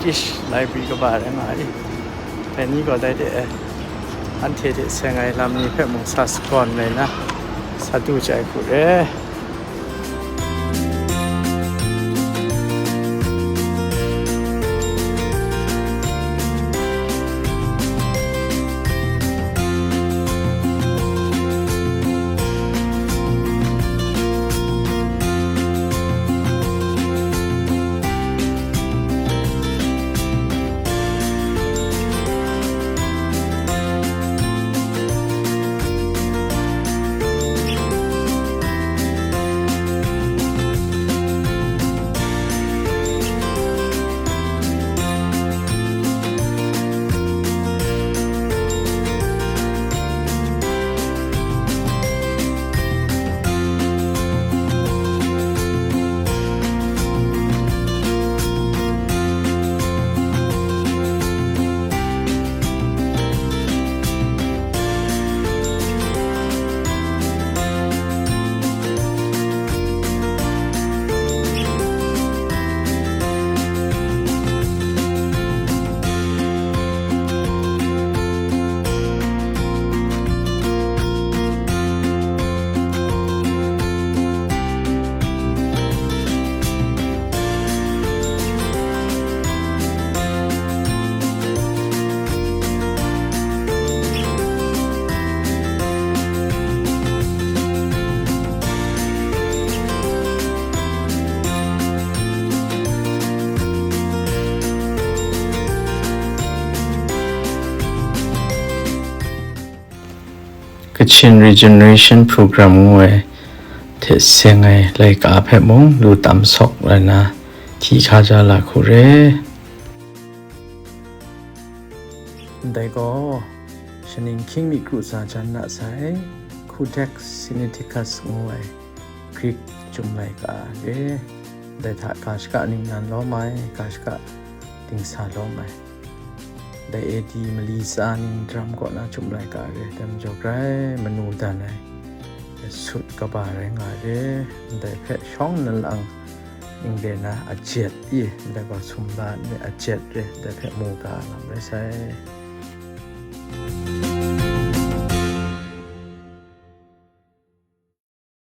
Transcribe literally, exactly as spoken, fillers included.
Ish, library kaba rai nga ai. Dai ni gaw dai de, anhte hte seng ai lam ni hpe mung sa sagawn ai na, sa du chyai hku re. Kachin Regeneration Program ngu ai hte seng ai laika hpe mung lu tam sawk ai na, hti hka ja la hku re. Ndai gaw, shaning hkying mi kru tsa jan na sai, Codex Sinaiticus ngu ai Greek Chyum Laika re. Dai hta ga shaka ningnan lawm ai, ga shaka dingsa lawm ai. Dai A D mali tsa ning daram kaw na Chyum Laika re, dai majaw grai manu dan ai, sut kaba rai nga ai re. Ndai hpe shawng nlang ning re na ajet i, ndai gaw sumla ni ajet re, ndai hpe mu ga lam rai sai.